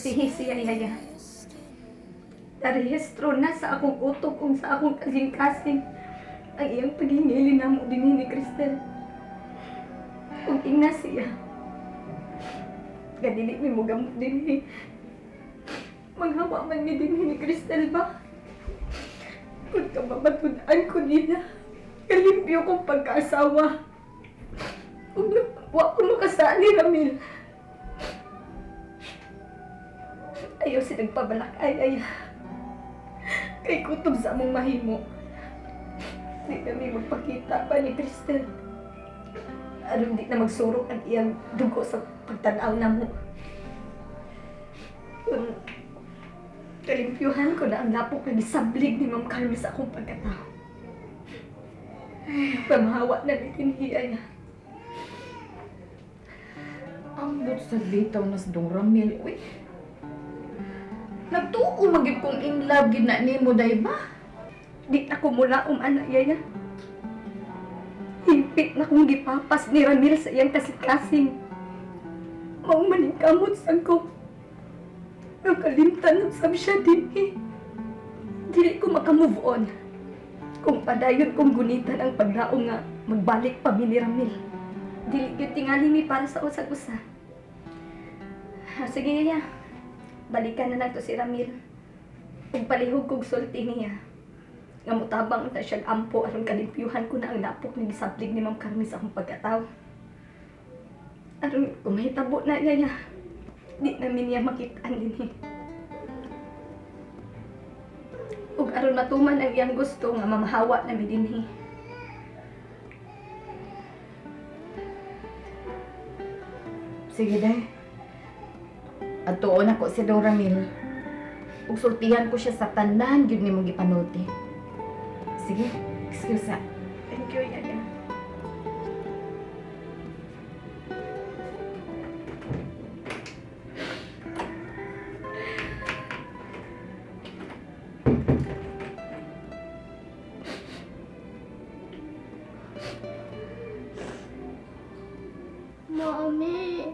Sultihi siya, Yaya. Narehistro na sa akong utok ug sa akong kasing-kasing ang iyang paghingili namo dinhi ni Cristel. Ug ingna siya nga dili mi mogamot dinhi. Manghawa man mi dinhi ni Cristel ba? Kung kamamatud-an ko nila, kalimpyo kong pagkaasawa. Ug wa ko makasaan ni Ramil. Ayaw si nagpabalak ay ay. Kay kutob sa among mahimo. Di kami magpakita pa ni Cristel. Aron di na magsurok ang iyang dugo sa pagtanaw namo. Kung kalimpyuhan ko na ang lapok na gisablig ni Ma'am Carmen sa akong pagkatao. Pamahawa na ni dinhi niya. Ambot sa bitaw na sa Dong Ramil, uy. Nagtuo man gyud kong in love gyud na nimo day ba? Di na ko mula anak, Yaya. Hingpit na kong gipapas ni Ramil sa iyang kasing-kasing. Mao maning kamot sang ko. Nakalimtan ng sab siya dinhi. Dili ko makamove on kung padayon kong gunitan ang paglaom nga magbalik pa mi ni Ramil. Dili gyud tingali mi para sa usag usa. Ah, sige, Yaya. Balikan na nato si Ramil. Ug palihog kog sulti niya nga mutabang na siyang ampo aron kalimpyuhan ko na ang lapok nga gisablig ni Ma'am Carmen sa akong pagkatawo. Aron kung mahitabo na niya, di namin niya makitaan dinhi. Ug aron matuman ang iyang gusto nga mamahawa na mi dinhi. Sige day. Adtuon ako si Dong Ramil. Ug sultihan ko siya sa tanan gyud nimong gipanulti. Sige, excuse sa. Thank you, Yaya. Mami,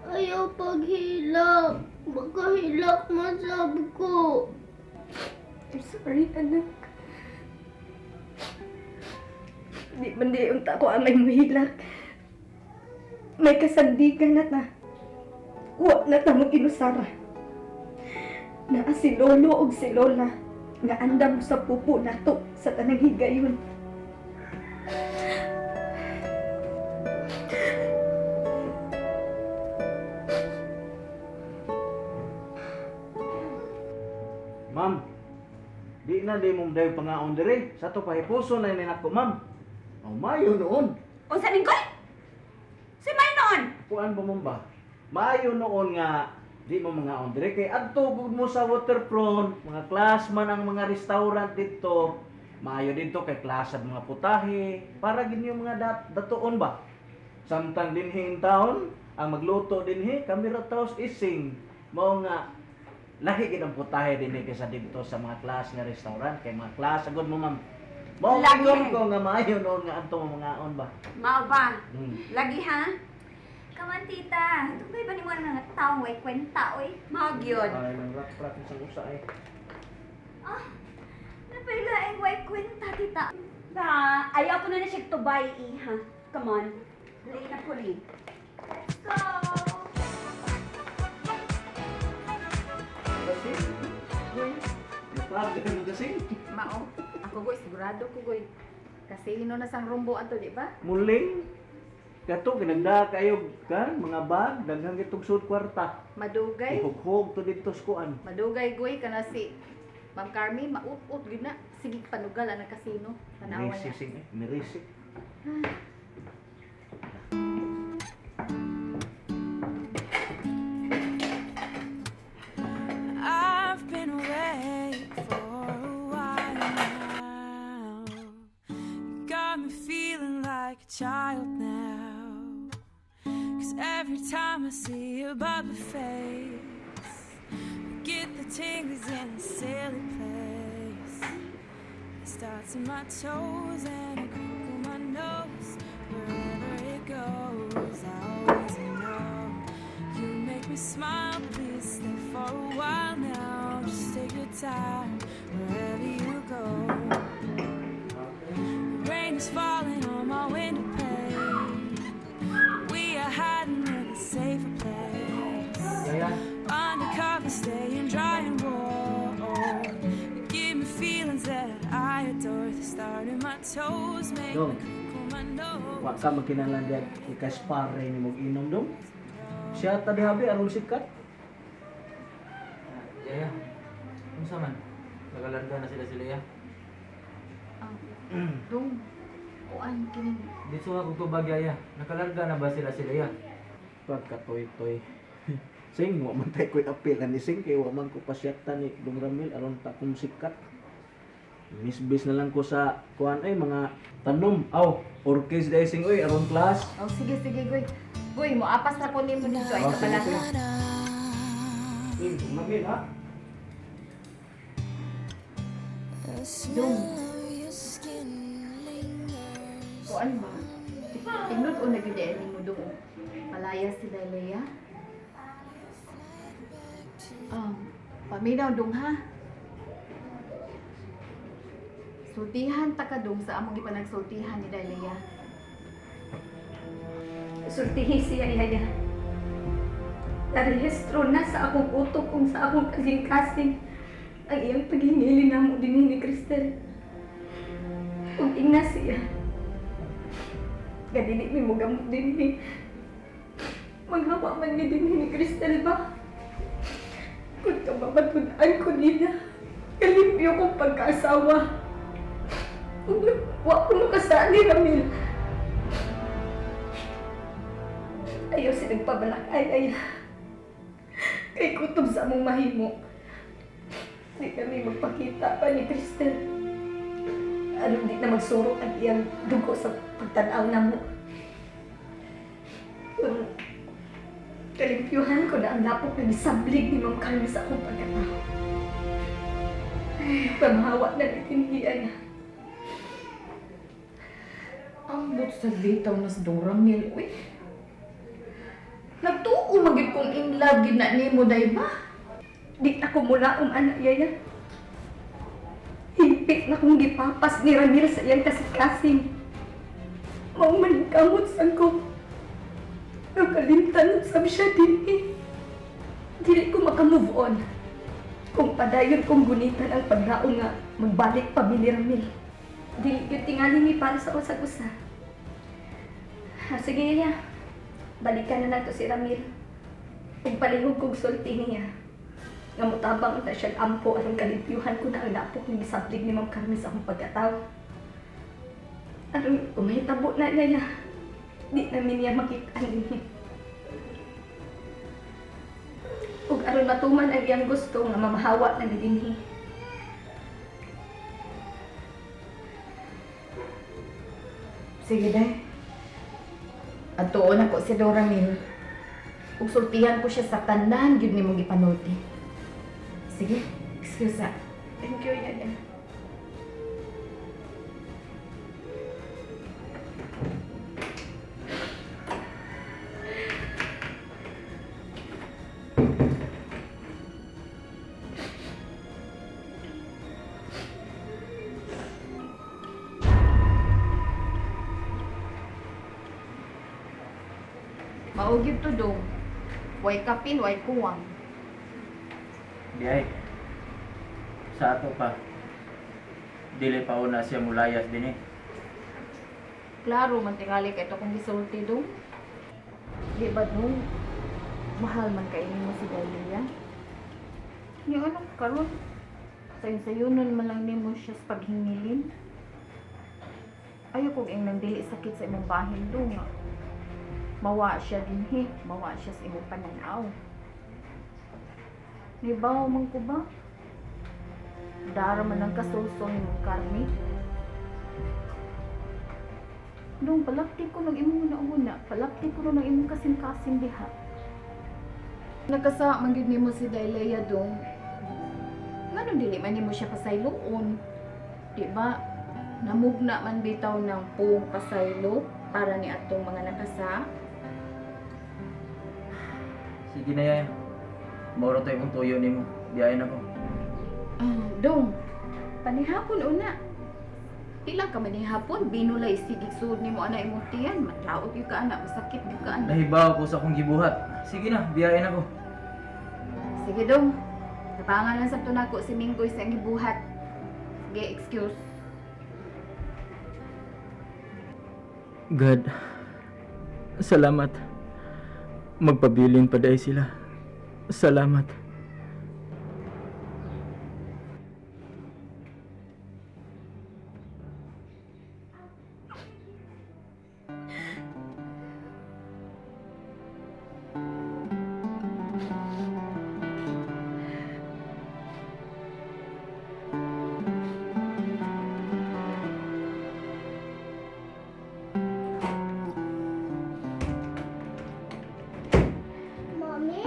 ayaw paghilak. Baka hilak masab ko. I'm sorry, anak. Di man di unta ko amay muhilak. May kasandigan na ta. Wa na ta mo inusara. Naa si Lolo og si Lola nga andam sa pupo nato sa tanang higayon. Ma'am, di na di mo dayo pangaon dire. Sa to pahipuso na ni nako, ma'am. Oh, mayo noon. Unsa ning koy? Si may noon. Kuan ba, ma'am ba? Maayo noon nga di mo mangaon dire kay adto gud mo sa Waterfront, mga class man ang mga restaurant dito. Maayo dito kay klase ang mga putahe para gid yung mga datuon ba. Samtang dinhi in town, ang magluto dinhi kami ra taos ising. Mao nga lahi gid ang putahe dinhi kaysa didto sa mga class nga restaurant kay mga class agud mo, ma'am. Mao Lagi. ingon ko nga maayo noon nga adto mo mangaon ba. Mao ba? Lagi ha? Come on, tita. Tungkol ba ni mo ang mga taong way kwenta, oy? Mao gyud. Ay, nang rak-rak sa usa ay. Ah, napailaing way kwenta, tita. Ba, ayaw ko na na siya tubay iha. Come on. Late na po rin. Let's go! Kasi, uy, napagod mo kasi. Mao, ako goy sigurado ko goy. Kasi hino na sang rumbo ato, di ba? Muling, kato, kinagda kayo kan, mga bag, daghang itong sud kwarta. Madugay. Ihughog to dito sa kuan. Madugay goy kana si Ma'am Carmen, maut-ut gyud na. Sige panugal ang kasino. Tanawa Mirisi, niya. sing, eh, mirisi. I've been away for a while now. You got me feeling like a child now. 'Cause every time I see your bubbly face, I get the tingles in a silly place. It starts in my toes and I crinkle my nose. Wherever it goes, I always know. You make me smile, please stay for a time, wherever you go. The rain is falling on my window pane. We are hiding in a safer place. Yaya, Undercover, staying dry and warm. You give me feelings that I adore. The start of my toes make Dong. me crinkle my nose. Wa ka magkinahanglan diyan ika-spare ni mong inom dong. Siya ta dihabi aron sikat. Yaya. Unsa man? Nagalarga na sila sila ya. Dong, kuan kining Dito ako tubag Yaya. Nakalarga na ba sila sila ya? Pagkatoy-toy. Sing, wa man tay ko'y apil ani sing kay wa man ko pasyata ni Dong Ramil aron ta kong sikat. Misbis na lang ko sa kuan ay mga tanom. Aw, orchids dai sing oy aron class. Oh, sige, sige, Goy. Goy, mo apas na ko nimo dito ay Oh, sige, kabalaka. sige. Sing, Dong Ramil ha. Dong. Kuan ba? Tingnan o na gyud ay nimo dong. Malaya si Dailea. Paminaw dong ha. Sultihan ta ka dong sa among gipanagsultihan ni Dailea. Sultihi siya, Yaya. Narehistro na sa akong utok kung sa akong kasing-kasing ang iyang paghingili namo dinhi ni Cristel. Ug ingna siya. Gadili mi mo gamot dinhi. Maghawa man mi dinhi ni Cristel ba? Kung kamamatunan ko nila, kalimpyo kong pagkaasawa. Ug wa ko makasali, Ramil. Ayaw si nagpabalak ay ay. Kay kutob sa among mahimo. Di kami magpakita pa ni Cristel. Aron di na magsurok ang iyang dugo sa pagtanaw namo. Kung kalimpyuhan ko na ang lapok na nisablig ni Ma'am Carmen sa akong pagkatao. Ay, pamahawa na ni Tinhian na. Ambot sa bitaw na sa Dong Ramil, uy. Nagtuo magid kong in love gid na nimo day ba? Di ako mula anak yaya. Higpit na kong gipapas ni Ramil sa iyang kasing-kasing. Mao man kamot sang ko. Nakalimtan sab siya dinhi. Dili ko makamove on. Kung padayon kong gunitan ang paglaom nga magbalik pa mi ni Ramil. Dili gyud tingali mi para sa usag usa. Ah, sige yaya. Balikan na nato si Ramil. Ug palihog kog sulti niya nga mutabang na siya ampo aron kalimpyuhan ko na ang lapok ni gisablig ni Ma'am Carmen sa akong pagkataw. Aron umahitabo na niya. Di namin niya makita ninyo. Ug aron matuman ang iyang gusto nga mamahawa na ni dinhi. Sige day. Adtuon ako si Dong Ramil. Ug sultihan ko siya sa tanan gyud nimong gipanulti. Sige, excuse ah. Thank you, Yaya. Mao gyud to dong. Way kapin, way kuwang. Di ay. Sa ato pa. Dili pa una siya mulayas din eh. Klaro man tingali kay to kung gisulti dong. Di ba dong? Mahal man kay nimo si Dalia. Ni ano karon? Sayon-sayonon man lang nimo siya sa paghingilin. Ayaw kong ingnan dili sakit sa imong bahin dong. Mawa siya dinhi, mawa siya sa imong pananaw. Nibaw man ko ba? Dara man ang kasulso ni mong Carmi. Dong, palapti ko ng imong una-una. Palapti ko ng imong kasing-kasing diha. Nagkasa man gyud nimo si Dailea dong. Ngano dili man nimo siya pasayloon? Di ba? Namugna man bitaw ng puong pasaylo para ni atong mga nakasa. Sige na Yaya. Mauro tayo kung tuyo nimo. Di ay na ko. Ah, dong. Panihapon una. Pila ka man hapon, binulay sige sud nimo ana imong tiyan, matlaot gyud ka ana, masakit gyud ka ana. Nahibaw ko sa akong gibuhat. Sige na, biyain ako. Sige dong. Tapangan lang sa tunako si Minggoy sa iyang gibuhat. Sige, excuse. God, salamat. Magpabilin pa dahil sila. Salamat. Mami,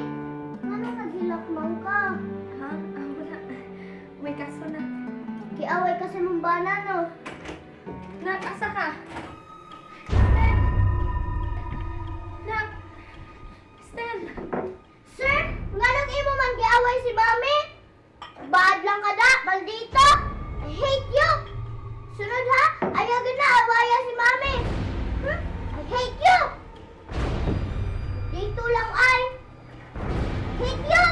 ano naghilak man ka? Ha? Ah, wala. May kaso na. Kiaway kasi mong bana, no? Nak, asa ka? Stan! Nak! Stan! Sir, nganong imo man giaway si Mami? Bad lang ka da, maldito! I hate you! Sunod ha, ayaw gyud na awaya si Mami! I hate you! Dito lang ay! I hate you!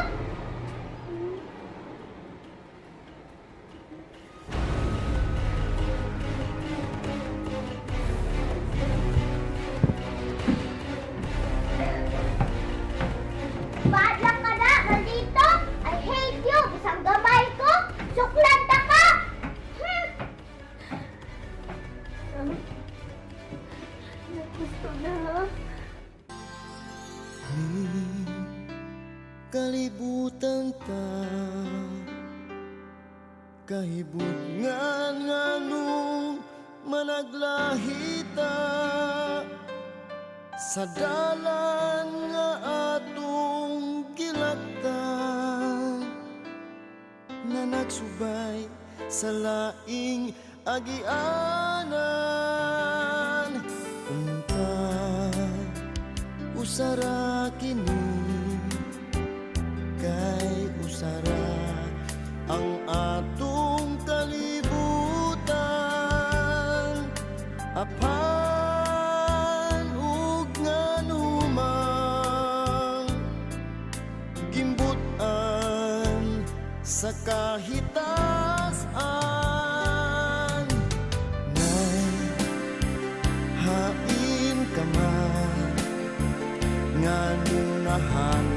Bad lang ka na, maldito! I hate you! Bisang gamay ko! Suklan ta ka! Nak, gusto na ha? Kalibutan ta kahibot ngan nganong managlahita sa dalan nga atong gilaktan na nagsubay sa laing agianan unta usara kini kay usara ang atong kalibutan apan ug nganumang gimbutan sa kahitasan nay hain ka man nganong nahan